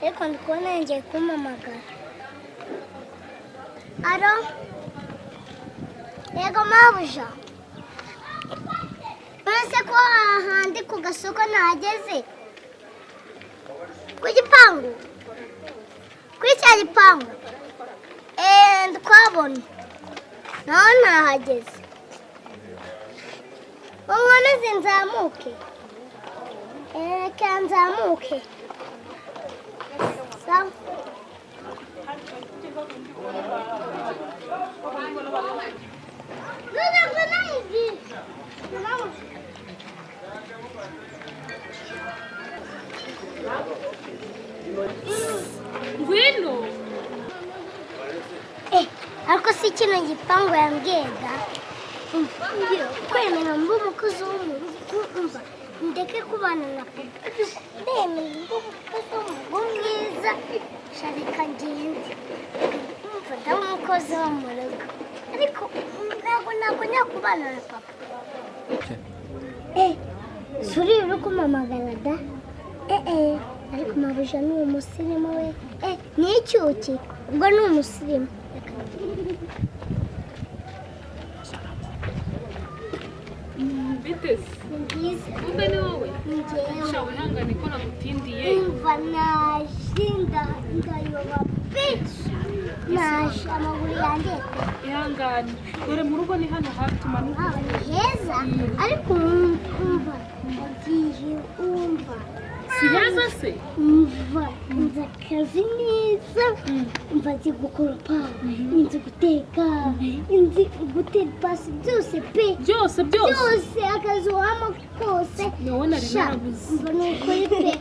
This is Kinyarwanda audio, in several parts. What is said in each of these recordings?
Ariko ndi kubona yongeye kumpamagara. Alo, yego mabuja. Uretse ko hahandi ku gasoko nahageze, ku gipangu, kuri cya gipangu, eee, ndikuhabona, naho nahageze. Unkomeze nzamuke, reka nzamuke. Sawa. Ngwino, ngwino mubwire. Ngwino mubwire. Ngwino. Ariko si kino gipangu yambwiye da? Umva, ngiye kwemera mbe umukozi wo mu rugo, umva, ndeke kubana na papa, ariko ndemera mbe umukozi wo mu rugo mwiza. Sha, reka ngende. Umva, ndaba umukozi wo mu rugo, ariko ntabwo nyakubana na papa. Suri uri kumpamagara da. Ariko mabuja ni umusirimu we. Ni icyuki, ubwo ni umusirimu. Reka ngende. Biteze? Ni byiza. Kumbe ni wowe? Njyewe. Sha, wihangane ko nagutindiye. Umva, naje ndayoba pe, naje amaguru yanjye. Ihangane, dore mu rugo ni hano hafi, tumanuka. Aho ni heza, ariko umva, agiye, umva. Si heza se? Umva, nzi akazi neza. Umva, nzi gukoropa, nzi guteka, nzi gutera ipasi, byose pe. Byose byose? Byose, akazi wama kose. Ni wowe nari Sha, narabuze. Umva, ni ukuri pe.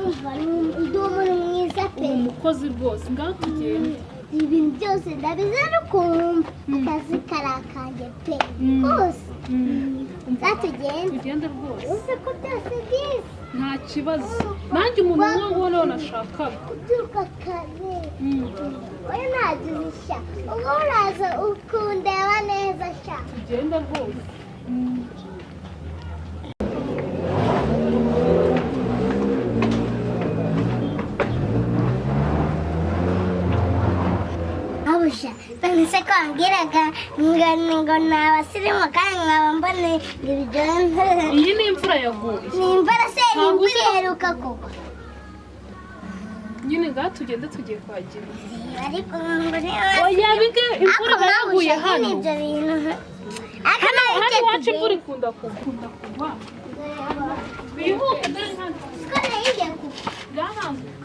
Umva, ndi umuntu mwiza pe. Uri umukozi rwose, ngaho tugende. Ibintu byose ndabizi, ariko wumva akazi kari akanjye pe, kose. Nzatugende. Tugende rwose. Uzi ko byose byiza. Nta kibazo, nanjye umuntu nk'uwo nguwo niwo nashakaga. Kubyuka kare. Wowe ntabyo uzi sha, ubwo uraza ukundeba neza sha. Tugende rwose. Mabuja, none se ko wambwiraga ngo ni abasirimu, kandi nkaba mbona ibyo? Iyi ni imvura yaguye. Ni imvura se? Ni Ntabwo imvura uzi- iheruka kugwa. Nyine ngaho tugende, tugiye kuhagera. Ariko ngo ni Oya, bige imvura Ariko iba yaguye mabuja hano. nyine ibyo bintu, ariko Hano nawe iwacu imvura ikunda kugwa. Twihute, dore hano. Ko nayo igiye kugwa. Ngahanguka.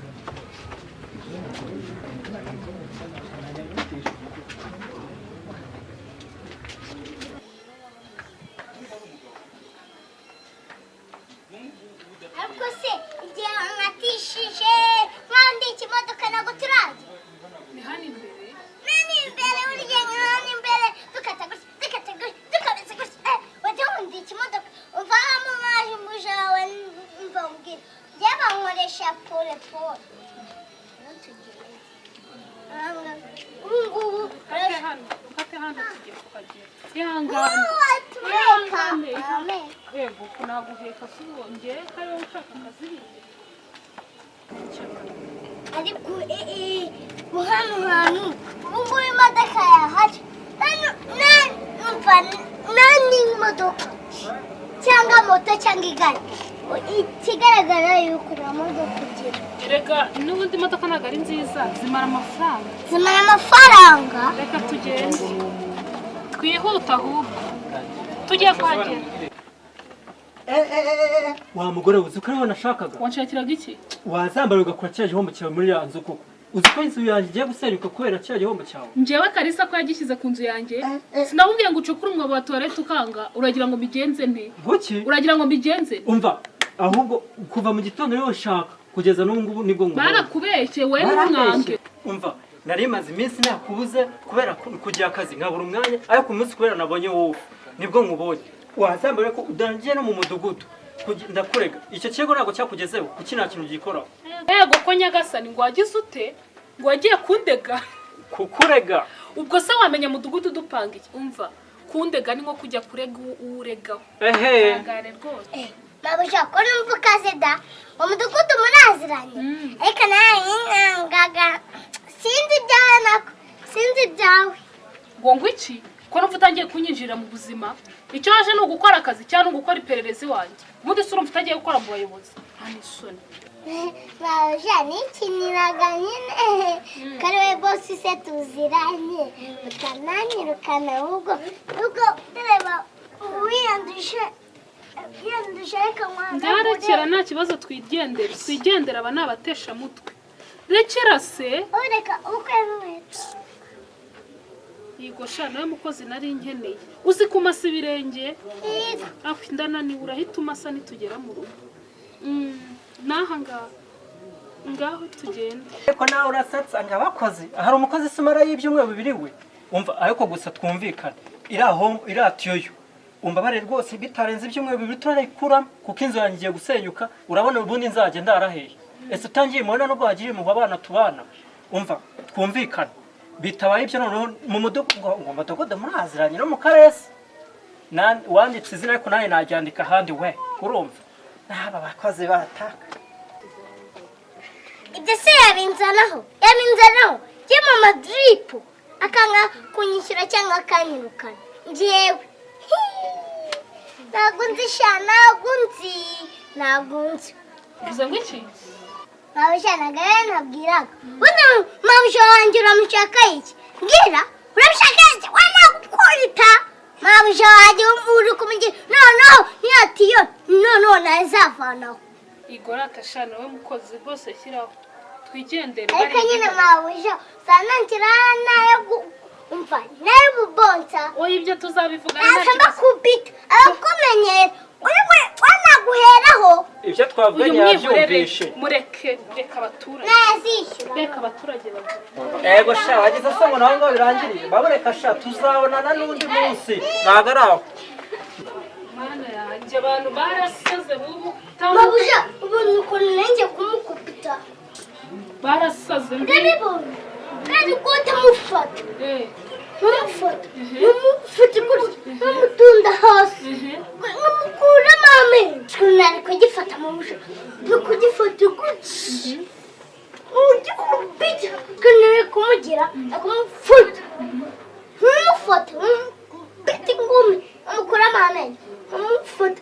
Ariko se igihe nkatishije nk'aho ikimodoka, ntabwo turajya? Ni hano imbere. Nani imbere? Burya nk'aho imbere dukata gutya, dukata gutya, dukomeza gutya, wajya wundi ikimodoka umvamo mwaje umuja wawe. Mva umbwira, njye bankoresha pole pole. Ubu ngubu. Kate hano, kate hano, tugiye kuhagera, ihangane. Watureka. Ihangane. Yego, naguheka si uwo ngewe ko ari wowe ushaka akazi hirya. Ariko hano hantu ubu ngubu imodoka yahaca. Umva, nta n'imodoka cyangwa moto cyangwa igare. Ikigaragara yuko nta modoka ugira. Erega n'ubundi imodoka ntabwo ari nziza, zimara amafaranga. Zimara amafaranga. Reka tugende, twihuta ahubwo, tugiye kuhagera. Wa mugore we, uzi ko ariho nashakaga? Wanshakiraga iki? Wazambara ugakora kiriya gihombo cyawe muri ya nzu koko? Uzi ko inzu yanjye igiye gusenyuka kubera kiriya gihombo cyawe? Njyewe Kalisa ko yagishyize ku nzu yanjye? Sinakubwiye ngo ucukure umwobo wa toilette ukanga? Uragira ngo mbigenze nte? Nguki? Uragira ngo mbigenze nte? Umva, ahubwo kuva mu gitondo rero nshaka, kugeza n'ubu ngubu nibwo ngubonye. Barakubeshye wowe n'umwange. Barambeshye. Umva, nari maze iminsi nakubuze kubera kugira akazi nkabura umwanya, ariko umunsi kubera nabonye wowe nibwo nkubonye. Wazambara ko udangiye no mu mudugudu. Ndakurega, icyo kirego ntabwo cyakugezeho? Kuki nta kintu gikoraho? Yego ko nyagasani, ngo wagize ute? Ngo wagiye kundega? Kukurega. Ubwo se wamenya mudugudu dupanga iki? Umva, kundega ni nko kujya kurega uwo uregaho. Ehe. Ihangane rwose. Mabuja, ko numva ukaze da, umudugudu murazi. Turaziranye, ariko nawe nkangaga sinzi ibyawe, nako sinzi ibyawe. Ngo iki? Ko numva utangiye kunyinjirira mu buzima? Icyo waje ni ugukora akazi cyangwa ni ugukora iperereza iwanjye? Ubundi se urumva utagiye gukora mu bayobozi? Nta n'isoni. Mabuja, nikiniraga nyine, ko ari we boss se tuziranye, utananyirukana. Ahubwo ubwo reba wiyanduje, wiyanduje, reka Ndarekera, nta kibazo, twigendere, twigendere. Aba ni abateshamutwe, rekera se. Reka ukuyemo inkweto. Yego sha, nawe mukozi nari nkeneye, uzi kumasa ibirenge? Yego. Aho ndananiwe, urahita umasa nitugera mu rugo. N'aha ngaha, ngaho tugende. Ariko nawe urasetsa ngo abakozi, hari umukozi se umara y'ibyumweru 2 we? Umva, ariko gusa twumvikane, iriya home, iriya tiyoyo, umva bare rwose, bitarenze ibyumweru 2 turayikuramo, kuko inzu yanjye igiye gusenyuka. Urabona ubundi nzajya ndaraheye? Ese utangiye mubona nubwo wagira impuhwe abana tubana? Umva, twumvikane, bitabaye ibyo noneho mu mudugudu ngo mudugudu muraziranye no mu karere wanditse izina, ariko nanjye naryandika ahandi we. Urumva n'aba bakozi bataka. Ibyo se yabinzanaho, yabinzanaho njye mama drip akanga kunyishyura cyangwa akanyirukana? Njyewe ntabwo nzi sha, ntabwo nzi, ntabwo nzi. Uvuze ngo iki? Mabuja, ntabwo nabwiraga. Ubundi mabuja wanjye uramushaka iki? Mbwira, uramushaka iki? Wanagukubita mabuja wanjye, uri kumugira noneho ntiyatiyo, noneho nazavanaho. Igorata sha, nawe mukozi rwose, shyiraho twigendere. Ariko nyine mabuja usanga nayo umva nayo bubonsa. Oya, ibyo tuzabivuga nta Nasa kibazo. Mbakubita abakumenyera wanaguheraho. Ibyo twavuganye Uyu mwihorere. yabyumvishe. Mureke, reka abaturage Nayazishyura. Reka abaturage bavuge. Ego sha, wagize se ngo nawe ngo birangiriye? Babureka sha, tuzabonana n'undi munsi, ntabwo ari aho. Mana yanjye, abantu barasaze bubu. Mabuja, ubonye ukuntu nanjye kumukubita? Barasaze mbi. Ndabibona kandi ko utamufata. Ntumufata, ntumufate gutya, ntumutunda hasi, nkamukuramo amenyo. Nari kugifata mabuja, ni kugifata gutya ugikubita, nari kumugira akumufata, ntumufate, ntumukubita ingumi, amukuramo amenyo, ntumufate,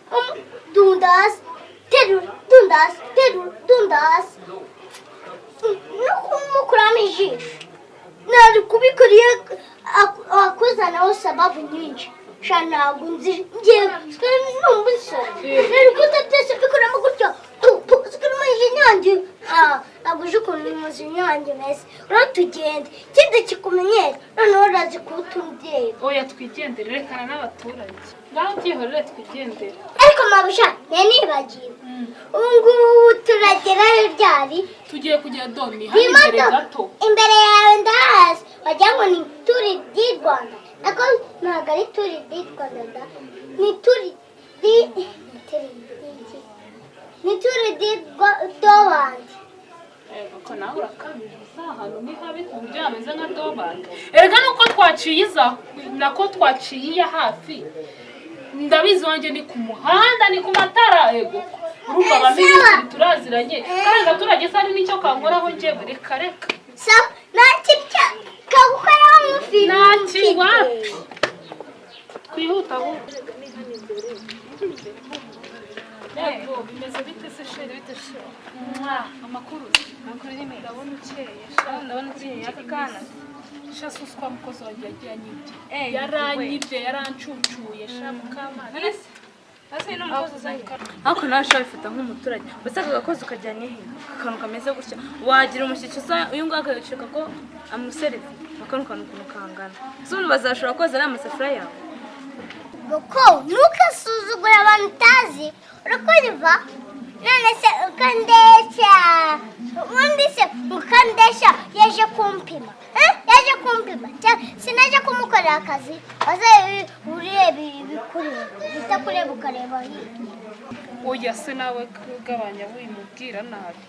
dunda hasi, terura, dunda hasi, terura, dunda hasi, no kumukuramo ijisho. Nari kubikora iyo akuzanaho sababu nyinshi sha. Ntabwo nzi ngewe numva isoni, nari kuza byose bikuramo gutya zikuramo inyange. Ntabwo uzi ukuntu umujinya wanjye umeze. Uratugenda ikindi kikumenyera, noneho urazi kuwutumbyera. Oya, twigendere, rekana n'abaturage, ngaho byihorere, twigendere. Ariko mabuja, nari nibagiwe, ubu ngubu turagerayo ryari? Tugiye kujya doni hano imbere Imodoka gato. Imbere yawe ndahazi, wagira ngo ni Tour du Rwanda. Nako ntabwo ari Tour du Rwanda da, ni Tour di ni Tour di Dobandi. Ego ko nawe urakabije, usa ahantu ni habi ku buryo hameze nka dobandi? Erega nuko twaciye iza, nako twaciye iya hafi. Ndabizi, wanjye ni ku muhanda, ni ku matara. Ego, urumva abaminisitiri turaziranye, kandi abaturage se hari n'icyo kankoraho njyewe? Reka reka. So nta kirya kagukoraho nk'ufite. Nta kiwapi, twihuta ahubwo. Yego, bimeze bite se chérie? Bite chérie? Mwah, amakuru? Amakuru ni meza. Ndabona ukeye sha. Ndabona ukeye, aka kana. Sha, suswa mukozi wanjye yagiye anyibye. Eh, Yaranyibye, yarancucuye sha, mukamana. None se ase ni umukozi uzanye? Ariko nawe ushobora bifata nk'umuturage mbese, aka gakozi ukajyanye he? Aka kantu kameze gutya, wagira umushyitsi usa uyu nguyu akagacika ko amuseriva. Akano kantu ukuntu kangana, ese ubundi bazashobora koza ariya masafuriya yawe? Kuko ntukasuzugure abantu utazi, urakunyumva? None se ukandeshya, ubundi se ukandeshya yaje kumpima? Eh? Yaje kumpima. Sinaje kumukorera akazi. Waze ureba ibikureba, bitakureba ukareba hirya. Oya se, nawe kugabanya wimubwira nabi.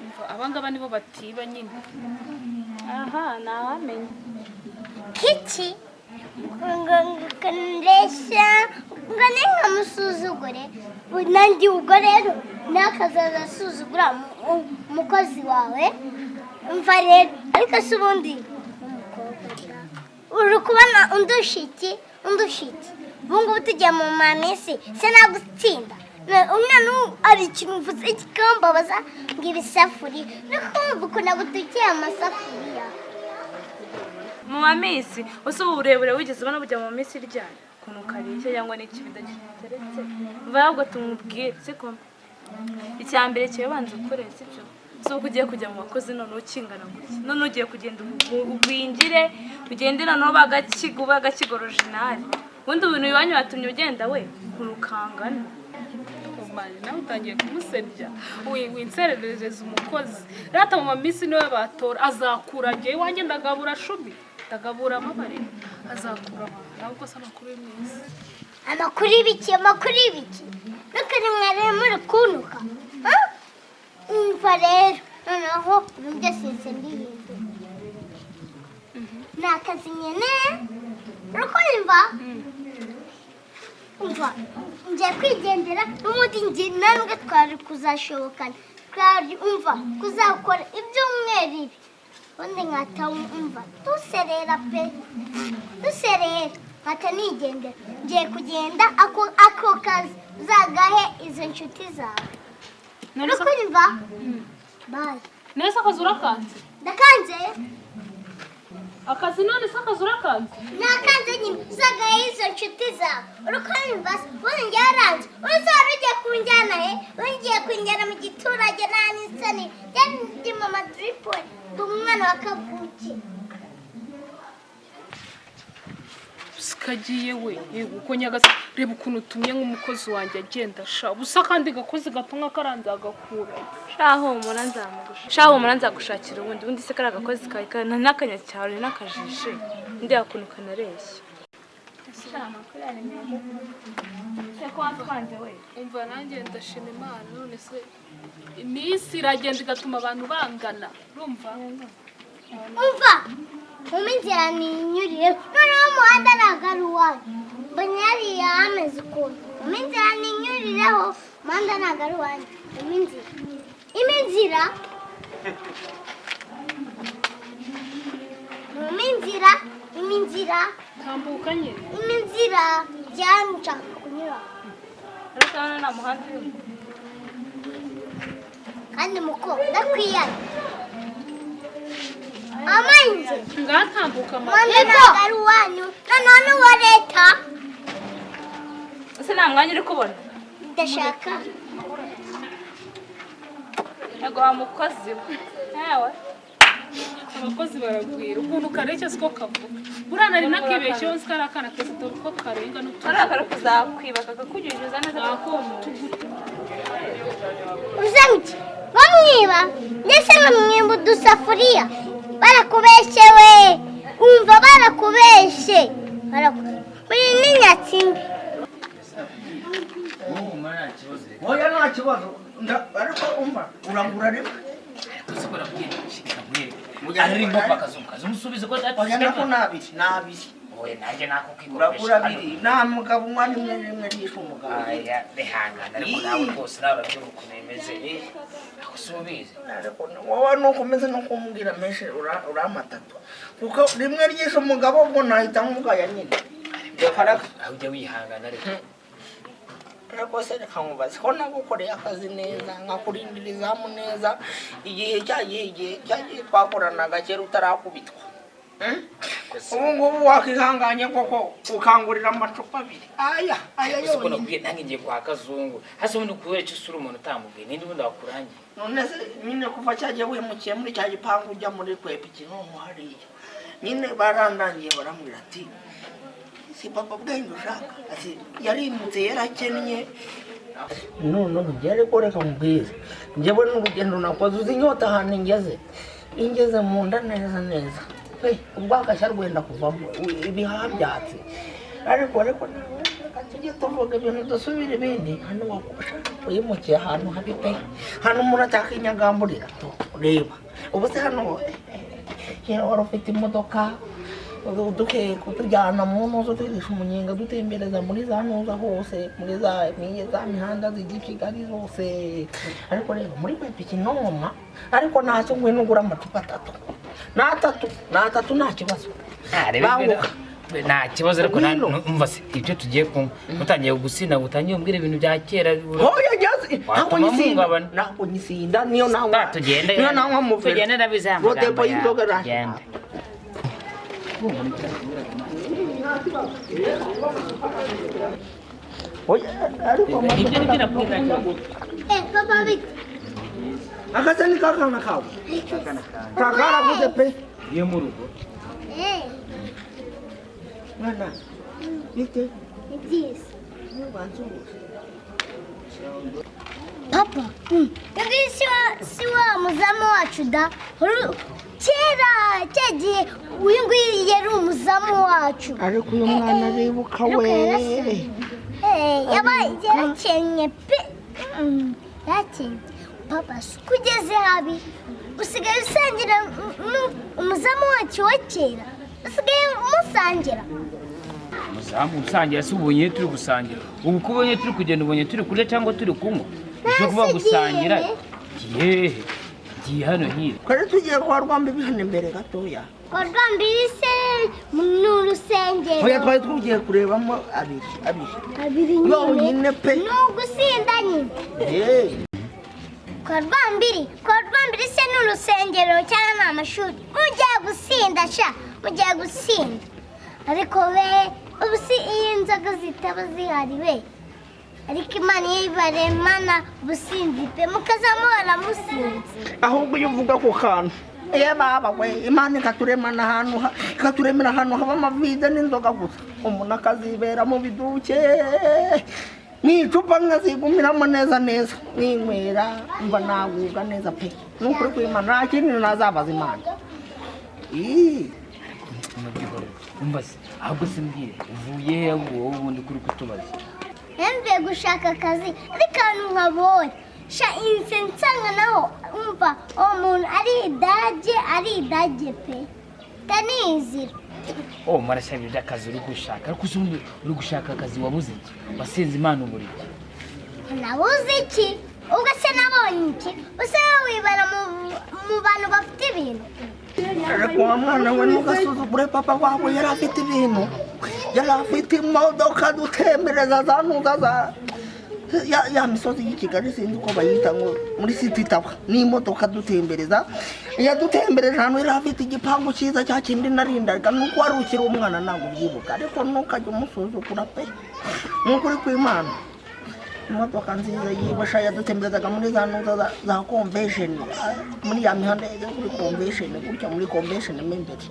Umva, abangaba nibo batiba nyine. Aha ntawamenya. Kiki ngo ndeshya. Ngo ninkamusuzugure nanjye, ubwo rero nakazaza asuzugura umukozi wawe. Mva rero, ariko se ubundi umukobwa da, uri kubona undusha iki? Undusha iki? Ubu ngubu tugiye mu mamisi se nagutsinda? Umwana ubu ari ikintu mvuze kikambabaza, ngo ibisafuriya, uri kumva ukuntu agutukeye amasafuriya? Mu mamisi ese ubu burebure wigeze ubona bujya mu minsi ryari? Ukuntu kareshya cyangwa n'ikibido giteretse. Mva ahubwo tumubwire, siko icya mbere kiba banza ukore, sibyo? Si uko ugiye kujya mu bakozi none ukingana gutya, none ugiye kugenda ugwingire, ugende noneho bagakiga bagakiga original. Ubundi ibintu iwanyu batumye ugenda we ukuntu kangana. Mani, nawe utangiye kumusebya, winserereza umukozi. Rata mu mamisi niwe batora, azakura. Njyewe iwanjye ndagabura shumi, ndagabura amabariro, azakura abantu. Ntabwo se amakuru meza? Amakuru y'ibiki? Amakuru y'ibiki? Ntukari mwari muri kuntuka. Ha? Umva rero, noneho ibintu byose nse mbihindura, ni akazi nkeneye, uri kumva? Umva, ngiye kwigendera n'ubundi, njye ntabwo twari kuzashobokana, twari umva kuzakora ibyumweru ibi, ubundi nkata, umva, duserera pe, duserera, nkata nigendera. Ngiye kugenda, ako kazi uzagahe izo nshuti zawe. None Uri se kumva? Bye. None se akazi urakanze? Ndakanze. Akazi, none se akazi urakanze? Nakanze nyine, uzagahe izo nshuti zawe, uri kumva se? Ubundi njye yaranze, uzaba ugiye kunjyana he? Ugiye kunjyana mu giturage, nta n'isoni. Njye ndi mama dripoli, ndi umwana wa kavukire. Sikagiye we, yego uko nyagasa, reba ukuntu utumye nk'umukozi wanjye agenda sha busa, kandi gakozi gato nk'akaranze agakura. Shaho humura, nzamugusha, shaho humura, nzagushakira ubundi. Ubundi se kariya gakozi kawe n'akanyacyaro ni n'akajiji, undi yakuntu kanareshya. Umva, nanjye ndashima Imana. None se iminsi iragenda igatuma abantu bangana, urumva? Umva, mu inzira ninyuriyeho, noneho umuhanda ntabwo ari uwanyu, mbonye hariya hameze ukuntu. Mu inzira ninyurireho, umuhanda ntabwo ari uwanyu. Mu inzira, imi inzira, mu inzira, imi inzira. Tambuka nyine. Imi inzira jyana, nshaka kunyura. Ariko hano nta muhanda urimo. Kandi muko ndakwiyana amanzi. Ngatambuka ama Umuhanda ntabwo ari uwanyu, noneho ni uwa leta. Ese nta mwanya uri kubona? Ndashaka. Yego wa mukozi we, yewe. Abakozi baragwira, ukuntu kareshya siko kavuga. Buriya nari nakibeshyeho, nzi ko ari akana keza, dore uko karenga n'utuzi. Kariya kari kuzakwiba kakakunyujije neza kakuma. Uzenguke bamwiba, ndetse bamwiba udusafuriya. Barakubeshye we, umva, barakubeshye. Uri n'inyatsi mbi. Oya, nta kibazo. Ariko umva, urangura rimwe. Arimo akazungu kazimusubize ko. Oya, nako ni abiri, ni abiri. Oya, nanjye nako. Uragura abiri, nta mugabo umwe, rimwe rimwe ryishe umugabo. Aya, rihangana, ariko nawe rwose nawe urabyumva ukuntu bimeze, aho si ubizi? Ariko wowe nukomeza no kumbwira menshi uramatatu, kuko rimwe ryishe umugabo, ubwo nahita nkubwaya nyine. Reka reka. Aho ujya wihangana, ariko. Ariko se reka nkubaze, ko nagukoreye akazi neza, nkakurindira izamu neza, igihe cya gihe, igihe cya gihe twakoranaga kera utarakubitwa, ubu ngubu wakihanganye koko ukangurira amacupa abiri aya aya Gusa uko yonyine? nakubwiye, nanjye ngiye kwa Kazungu hasi. Ubundi kubera icyo usura umuntu utamubwiye, ninde ubundi wakurangiye? None se nyine kuva cyagiye wimukiye muri cya gipangu ujya muri kwepiki, none hariya nyine barandangiye, barambwira ati si papa bwenge ushaka, ati yarimutse, yarakennye. None njye ariko reka mubwire, njyewe n'urugendo nakoze, uzi inyota ahantu ingeze, ingeze mu nda neza neza pe, ubwagashya rwenda kuvamo, ibihaha byatse. Ariko nawe reka tujye tuvuga ibintu dusubire ibindi. Hano wakosha wimukiye ahantu habi pe, hano umuntu atakinyagamburira. Tu reba ubu se hano, kera wari ufite imodoka. Duke kutujyana mu ntuza, twigisha umunyenga, dutembereza muri za ntuza hose, muri za za mihanda zijya i Kigali zose. Ariko rero muri kwepa ikinoma, ariko ntacyo, ngwino ugura amacupa atatu n'atatu n'atatu, nta kibazo. Banguka. Nta kibazo, ariko Ngwino. Umva se, ibyo tugiye kunywa, utangiye gusinda, utangiye umbwira ibintu bya kera. Hoya jyazi, ntabwo Watuma nyisinda. mpungabana. Ntabwo nyisinda, niyo nanywa. Ah, tugende. Niyo nanywa muvero. Tugende, ndabizi aya magambo Rodepo yawe. y'inzoga ra. Tugende. Oya, ariko Ibyo nibyo nakubwiraga. Eh, papa, bite? Akasa ni kakana kawe kakaraguze pe. Iyo mu rugo. Eh, Mwana, bite? Ni byiza. Papa, uyu si wa muzamu wacu da. Kera cya gihe uyu nguyu yari umuzamu wacu. Ariko uyu mwana aribuka Ariko we. yarasenye. Eh, yabaye yarakennye pe. Yarakennye. Papa, si uko ugeze habi usigaye usangira umuzamu wacu wa kera, usigaye umusangira. Muzamu usangira si ubonye turi gusangira ubu, ko ubonye turi kugenda, ubonye turi kurya cyangwa turi kunywa, ibyo kuba gusangira. Ngiye hehe? Ngiye hano hirya. Twari tugiye kwa Rwambibi hano imbere gatoya. Kwa Rwambiri se ni urusengero? Oya, twari tugiye kurebamo abiri abiri. Abiri nyine. Yonyine pe. Ni ugusinda nyine. Eh. Kwa Rwambiri, kwa Rwambiri se ni urusengero cyangwa ni amashuri? Mugiye gusinda sha, mugiye gusinda. Ariko we, ubu si iyo inzoga zitaba zihari we, ariko Imana iyo ibaremana ubusinzi pe, mukazamuhora musinze. Ahubwo iyo uvuga ku kantu, ye baba we, Imana ikaturemana ahantu ikaturemera ahantu haba amavide n'inzoga gusa, umuntu akazibera mu biduke n'icupa nkazigumiramo neza neza, ninywera mba naguga neza pe. Ni ukuri kw'Imana, nta kindi nazabaza Imana. Ii. Umva se, ahubwo se mbwire, uvuye he wowe ubundi kuri kutubaza? Mvuye gushaka akazi, ariko ahantu nkabonye sha inse nsanga naho, umva, uwo muntu ari idage, ari idage pe, ndanizira. Oh, marasha, ibyo by'akazi uri gushaka, ariko uzi ubundi uri gushaka akazi wabuze iki? Wasenze Imana ubura iki? Nabuze iki? Ubwo se nabonye iki? Use wowe wibara mu bantu bafite ibintu. Ariko wa mwana we, ntugasuzugure papa wawe, yari afite ibintu, yari afite imodoka, dutembereza za ntuza za ya misozi y'i Kigali, sinzi uko bayita, ngo muri City Tower, n'imodoka dutembereza, yadutembereje ahantu yari afite igipangu cyiza, cya kindi narindaga. Nuko wari ukiri umwana ntabwo ubyibuka, ariko ntukajya umusuzugura pe, ni ukuri kw'Imana. Imodoka nziza yibasha, yadutemberezaga muri za ntuza za Convention, muri ya mihanda yo kuri Convention gutya, muri Convention mo imbere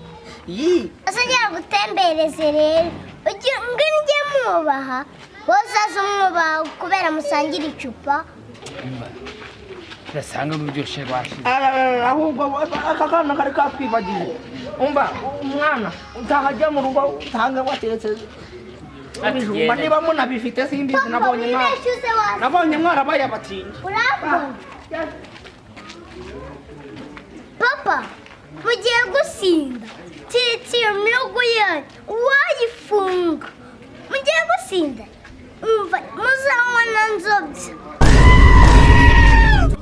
yi. Ese ngira gutembereze rero, ujye ngwino ujye mwubaha, wowe uzaze umwubaha kubera musangira icupa. Umva, urasanga n'uryoshye rwashize. Ahubwo aka kana kari katwibagiwe. Umva umwana, utahajya mu rugo utange watetse ibijumba niba munabifite, simbizi. Papa, Nabonye mwana wibeshye uze waza. Nabonye mwarabaye abatindi. Urambona papa, mugiye gusinda.